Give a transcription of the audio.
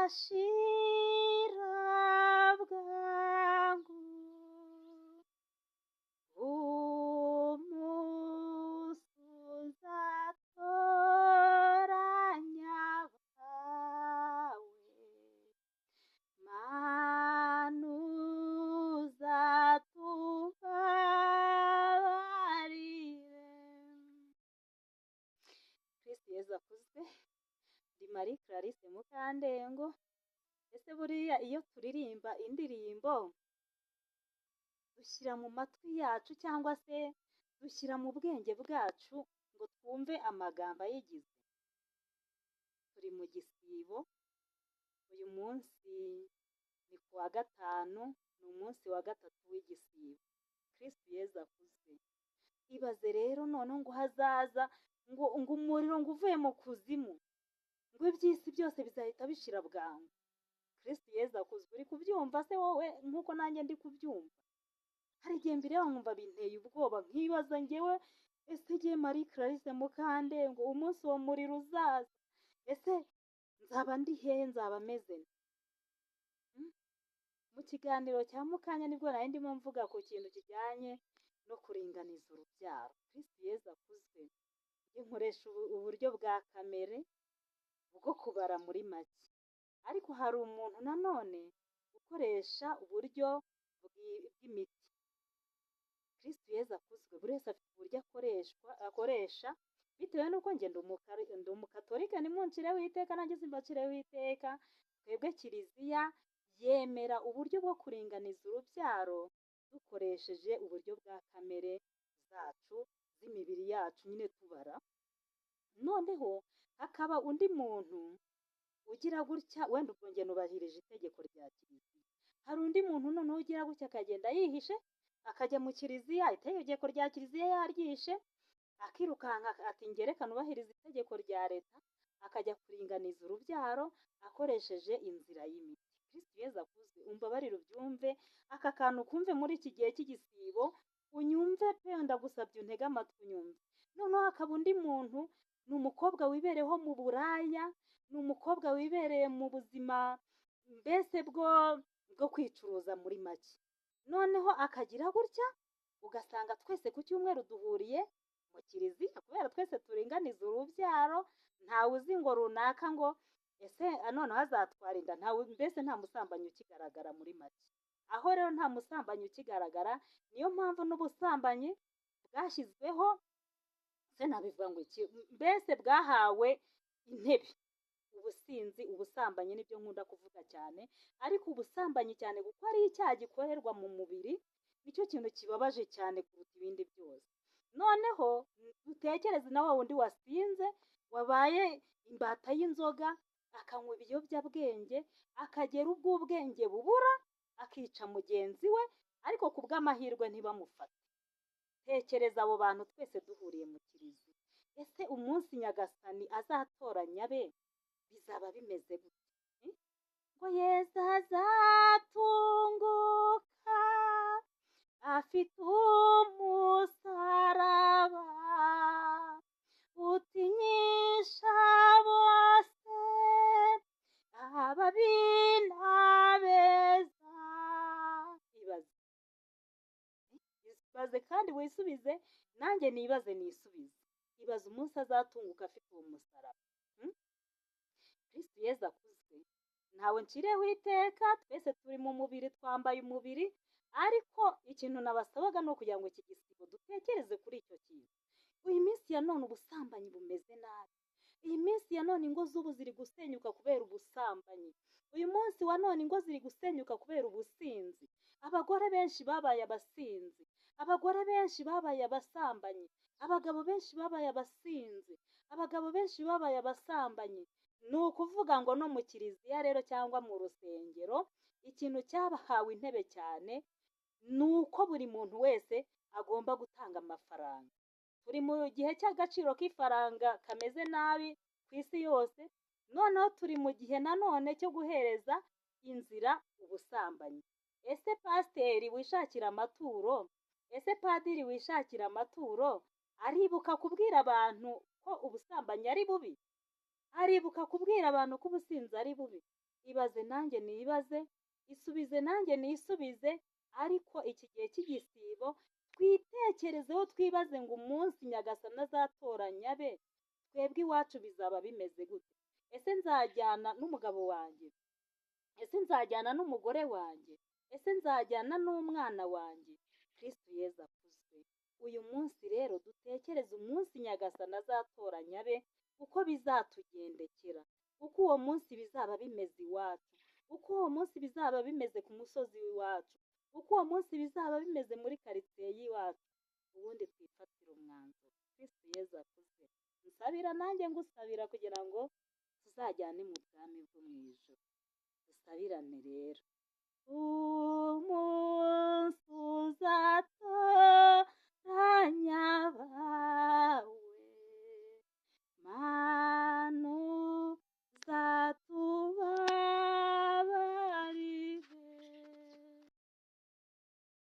Uzashira bwangu, umunsi uzatoranya abawe, Mana uzatubabarire. Kristo Yezu akuzwe. Ndi Marie Clarisse Mukandengo. Ese buriya iyo turirimba indirimbo, dushyira mu matwi yacu cyangwa se dushyira mu bwenge bwacu ngo twumve amagambo ayigize? Turi mu gisibo, uyu munsi ni ku wa gatanu, ni umunsi wa gatatu w'igisibo. Kristo Yezu akuzwe. Ibaze rero noneho ngo hazaza ngo umuriro ngo uvuye mu kuzimu, ngo iby'isi byose bizahita bishira bwangu. Kristo Yezu akuzwe. Uri kubyumva se wowe nk'uko nanjye ndi kubyumva? Hari igihe mbireba nkumva binteye ubwoba, nkibaza ngewe: ese ngewe Marie Clarisse Mukandengo, umunsi uwo muriro uzaza, ese nzaba ndi hehe? Nzaba meze nte? Mu kiganiro cya mukanya nibwo nari ndimo mvuga ku kintu kijyanye no kuringaniza urubyaro. Kristo Yezu akuzwe. Njye nkoresha uburyo bwa kamere bwo kubara muri make, ariko hari umuntu nanone ukoresha uburyo bw'imiti. Kristo Yezu akuzwe. Buri wese afite uburyo akoresha bitewe n'uko njye ndi umukatolika. Ntimuncireho iteka, nanjye simbacireho iteka. Twebwe Kiliziya yemera uburyo bwo kuringaniza urubyaro dukoresheje uburyo bwa kamere zacu z'imibiri yacu nyine tubara. Noneho hakaba undi muntu ugira gutya, wenda ubwo njye nubahirije itegeko rya Kiliziya. Hari undi muntu noneho ugira gutya akagenda yihishe, akajya mu kiliziya, itegeko rya kiliziya yaryishe, akirukanka ati: "Njye reka nubahirize itegeko rya leta", akajya kuringaniza urubyaro akoresheje inzira y'imiti. Kristo Yezu akuzwe. Umbabarire ubyumve aka kantu, kumve muri iki gihe cy'igisibo, unyumve pe, ndagusabye untege amatwi unyumve. Noneho hakaba undi muntu, ni umukobwa wibereyeho mu buraya, ni umukobwa wibereye mu buzima mbese bwo kwicuruza muri make. Noneho akagira gutya ugasanga twese ku cyumweru duhuriye mu kiliziya, kubera twese turinganiza urubyaro, ntawe uzi ngo runaka ngo ese noneho azatwara inda, ntawe, mbese nta musambanyi ukigaragara muri make. Aho rero nta musambanyi ukigaragara, niyo mpamvu n'ubusambanyi bwashyizweho, se nabivuga ngo iki, mbese bwahawe intebe. Ubusinzi, ubusambanyi nibyo nkunda kuvuga cyane, ariko ubusambanyi cyane kuko ari icyaha gikorerwa mu mubiri, nicyo kintu kibabaje cyane kuruta ibindi byose. Noneho dutekereze na wa wundi wasinze, wabaye imbata y'inzoga, akanywa ibiyobyabwenge, akagera ubwo ubwenge bubura, akica mugenzi we, ariko ku bw'amahirwe ntibamufate. Tekereza abo bantu twese duhuriye mu kiliziya. Ese umunsi Nyagasani azatoranya abe, bizaba bimeze gute? Ngo Yezu azatunguka afite umusaraba utinyisha bose, ababi n'abeza. Ibaze, ibaze kandi wisubize, nanjye nibaze nisubize. Ibaze umunsi azatunguka afite uwo musaraba. Kristo Yezu akuzwe. Ntawe nciriyeho iteka, twese turi mu mubiri, twambaye umubiri, ariko ikintu nabasabaga ni ukugira ngo iki gisibo dutekereze kuri icyo kintu. Iyi minsi ya none ubusambanyi bumeze nabi. Iyi minsi ya none ingo z'ubu ziri gusenyuka kubera ubusambanyi. Uyu munsi wa none ingo ziri gusenyuka kubera ubusinzi. Abagore benshi babaye abasinzi, abagore benshi babaye abasambanyi, abagabo benshi babaye abasinzi, abagabo benshi babaye abasambanyi. Ni ukuvuga ngo no mu kiliziya rero cyangwa mu rusengero, ikintu cyabahawe intebe cyane ni uko buri muntu wese agomba gutanga amafaranga. Turi mu gihe cy'agaciro k'ifaranga kameze nabi ku isi yose, noneho turi mu gihe nanone cyo guhereza inzira ubusambanyi. Ese pasiteri wishakira amaturo, ese padiri wishakira amaturo, aribuka kubwira abantu ko ubusambanyi ari bubi? Aribuka kubwira abantu ko ubusinzi ari bubi? Ibaze nanjye nibaze, isubize nanjye nisubize, ariko iki gihe cy'igisibo twitekerezeho, twibaze ngo umunsi Nyagasani azatoranya abe, twebwe iwacu bizaba bimeze gute? Ese nzajyana n'umugabo wanjye? Ese nzajyana n'umugore wanjye? Ese nzajyana n'umwana wanjye? Kristu Yezu akuzwe. Uyu munsi rero dutekereze umunsi Nyagasani azatoranya abe, uko bizatugendekera, uko uwo munsi bizaba bimeze iwacu, uko uwo munsi bizaba bimeze ku musozi w'iwacu, uko uwo munsi bizaba bimeze muri karitsiye y'iwacu, ubundi twifatire umwanzuro. Kristu Yezu akuzwe. Nsabira nanjye ngusabira kugira ngo tuzajyane mu bwami bwo mu ijuru. Dusabirane rero. Umunsi uzatangazwa.